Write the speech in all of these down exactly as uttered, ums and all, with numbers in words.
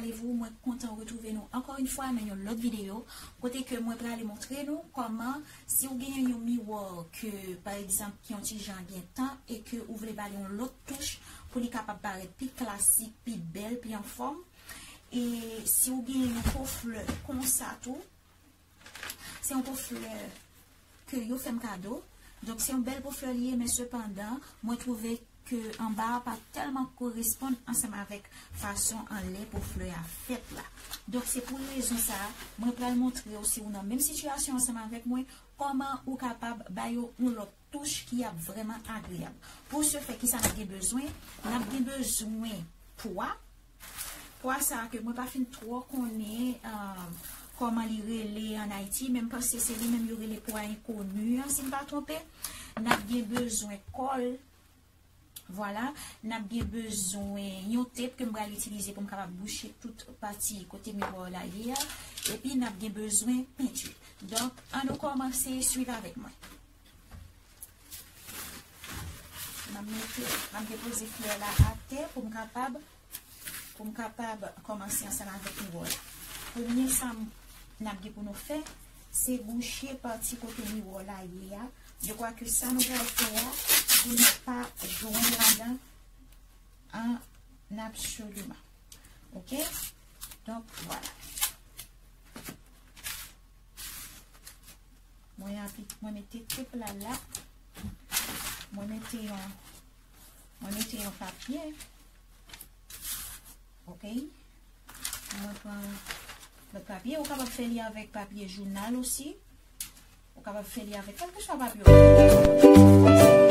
Mwen kontan retwouve nou ankò yon fwa nan yon lòt videyo, kote ke mwen prale montre nou kòman, si w genyen yon miwa ke, pa egzanp, ki yon ti jan gen tan e ke ou vle ba li yon lòt touch pou li kapab parèt pi klasik, pi bèl, pi anfòm. E si w genyen yon po flè konsa tou, se yon po flè ke yo fè m kado. Donk, se yon bèl po flè li ye, men sepandan, mwen twouve ke anba a pa tèlman koresponn ansanm avèk fason anlè po flè a fèt la. Donk, se pou rezon sa a, mwen pral montre w, si w nan menm sitiyasyon ansanm avèk mwen, kòman ou kapab ba yo yon lòt touch ki ap vrèman agreyab. Pou se fè, kisa n ap gen bezwen? N ap gen bezwen pwa. Pwa sa a ke mwen pa fin twò konnen, um, kòman li rele ann Ayiti, men m panse se li menm yo rele pwa enkoni an, si m pa twonpe. N ap gen bezwen kòl. Vwala, n ap gen bezwen yon tep ke m pral itilize pou m kapab bouche tout pati kote miwa w la ye a. Epi n ap gen bezwen penti. Donk, ann nou kòmanse swiv avèk mwen. M ap mete, m ap depoze flè la atè pou m kapab, pou m kapab kòmanse ansanm avèk miwa w la. Premye sa m, n ap gen pou nou fè, se bouche pati kote miwa w la ye a. Je crois que sa nou pral fè a, pou nou pa jwenn ladan an absoliman. Oke? Donk, vwala. Mwen apli-, mwen mete tep la la. Mwen mete yon, mwen mete yon papye. Oke? Mwen pran lòt papye. Ou kapab fè li avèk papye jounal osi. Ou kapab fè li avèk kèlkeswa papye ou vle.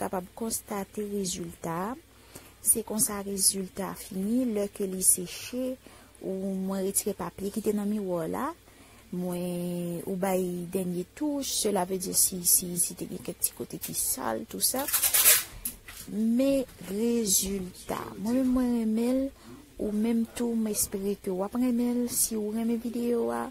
kapab konstate rezilta. Se konsa rezilta fini, lè ke li seche, ou mwen retire papye ki te nan miwa la, mwen ou bay dènye touch, cela veut dire si, si, si te gen kèk ti kote ki sal, tou sa. Men rezilta, mwen menm mwen renmen l, ou menm tou, m espere ke w ap renmen l. Si w renmen videyo a,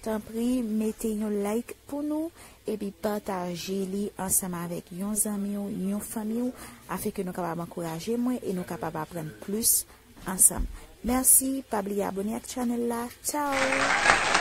tanpri mete yon like pou nou, epi pataje li ansanm avèk yon zanmi w, yon fanmi w, afin ke nou kapab ankouraje mwen e nou kapab aprann plis ansanm. Mèsi, pa bliye abone ak chanèl la. Tchao!